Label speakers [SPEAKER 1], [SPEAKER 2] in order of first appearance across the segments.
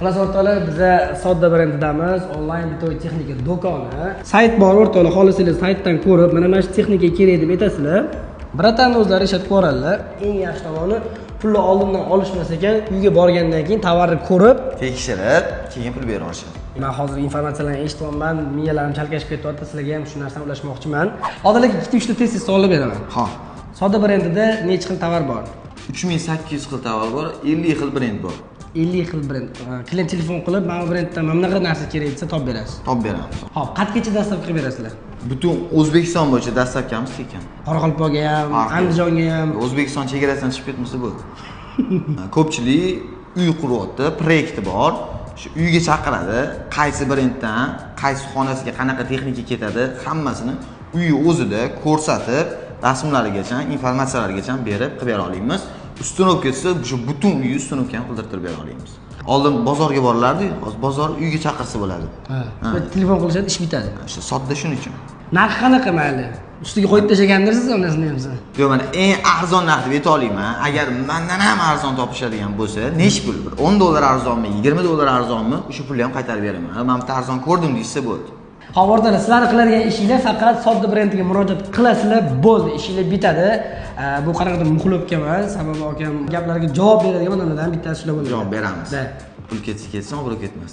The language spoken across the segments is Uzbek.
[SPEAKER 1] Xullas o'rtoqlar, biza Sodda brendidamiz, onlayn bitoy texnika do'koni. Sayt bor o'rtoqlar, xohlasanglar saytdan ko'rib, mana shu texnika kerak deb aytasizlar. Bratanni o'zlari ishlatib ko'radilar. Eng yaxshi tomoni pulni oldindan olishmas ekan, uyga borgandan keyin tovarni ko'rib,
[SPEAKER 2] tekshirib, keyin pul berib olishadi.
[SPEAKER 1] Men hozir informatsiyalarni eshityapman, miyalarim chalkashib ketyapti, sizlarga ham shu narsani ulashmoqchiman. Hozir ikkita uchta test savollar beraman.
[SPEAKER 2] Xo'p.
[SPEAKER 1] Sodda brendida necha xil tovar bor?
[SPEAKER 2] 3800 xil tovar bor, 50 xil brend bor.
[SPEAKER 1] 50 xil brend. Klient telefon qilib, mana bu brenddan mana bunaqa narsa kerak desa topib berasiz.
[SPEAKER 2] Topib beramiz.
[SPEAKER 1] Xo'p, qatgacha dostavka qilib berasizlar?
[SPEAKER 2] Butun O'zbekiston bo'yicha dostavkamiz tekin.
[SPEAKER 1] Qoraqalpoqqa ham, Andijonga ham.
[SPEAKER 2] O'zbekiston chegarasidan chiqib ketmasa bo'ldi. Ko'pchilik uy quryapti, proyekti bor. Shu uyga chaqiradi, qaysi brenddan, qaysi xonasiga qanaqa texnika ketadi, hammasini uyi o'zida ko'rsatib, rasmlarigacha, informatsiyalargacha berib qilib bera olamiz. Ustinovka desa, shu butun uyi ustinovkani qildirib bera olamiz. Oldin bozorga borilardi, hozir bozor uyga chaqirsa bo'ladi.
[SPEAKER 1] Ha. Telefon qilishadi, ish bitadi.
[SPEAKER 2] O'sha sodda shuning uchun.
[SPEAKER 1] Narxi qanaqa mayli? Ustiga qo'yib tashlagandirsiz, unisini ham siz.
[SPEAKER 2] Yo'q, mana eng arzon narx deb ayta olaman. Agar mendan ham arzon topishadigan bo'lsa, nech pul? Bir 10 dollar arzonmi, 20 dollar arzonmi? O'sha pulni ham qaytarib beraman. Men bitta arzon ko'rdim deyishsa bo'ldi.
[SPEAKER 1] Hop, o'rtoqlar, sizlarni qiladigan ishinglar faqat Sodda brendiga murojaat qilasizlar, bo'ldi, ishinglar bitadi. Bu qanaqadir muxlibga emas, sababi akam gaplarga javob beradigan odamlardan bittasi shular bo'ladi.
[SPEAKER 2] Javob beramiz. Pul ketsa ketsin, obro' ketmas.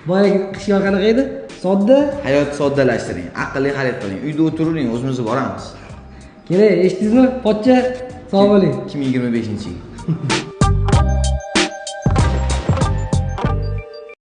[SPEAKER 1] Boyagi shior qanaqa edi? Sodda
[SPEAKER 2] hayot soddalashtiring, aqlli xarid qiling, uyda o'tiravering, o'zimiz boramiz.
[SPEAKER 1] Kerak, eshitdingizmi? Pochcha, sog' bo'ling.
[SPEAKER 2] 2025-yil.